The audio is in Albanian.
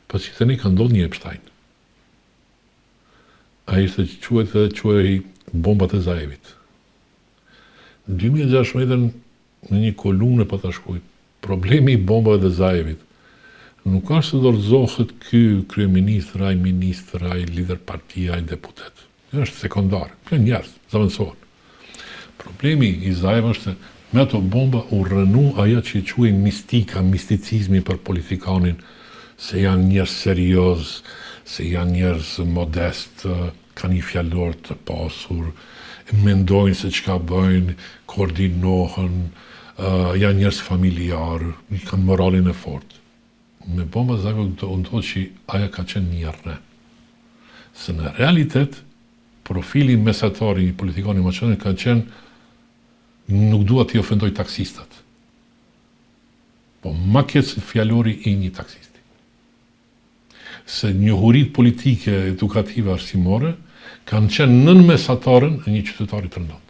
Pasi tani ka ndodhur një Epstein. Ai ishte quhet edhe quhej bombat e Zaevit. Në 2016 në një kolumnë pata shkrujt, problemi i bombave të Zaevit nuk është se dorëzohet ky kryeministër, ai ministër, ai lider partie, ai deputet. Kjo është sekondare. Kjo njerëz, zëvendësohen. Problemi i Zaev është se me ato bomba u rrënu ajo që quhej mistika, misticizmi për politikanin, se janë njerëz serioz, se janë njerëz modest, kanë një fjalor të pasur, mendojnë se çka bëjnë, koordinohen, janë njerëz familjar, kanë moralin e fortë. Me bomba Zaev u ndodh që ajo ka qenë një rrenë. Se në realitet, profili mesatar i një politikani maqedon ka qenë nuk dua t'i ofendoj taksistat. Po ma keq se fjalori i një taksisti. Se njohuritë politike, edukative, arsimore kanë qenë nën mesataren e një qytetari të rëndomtë.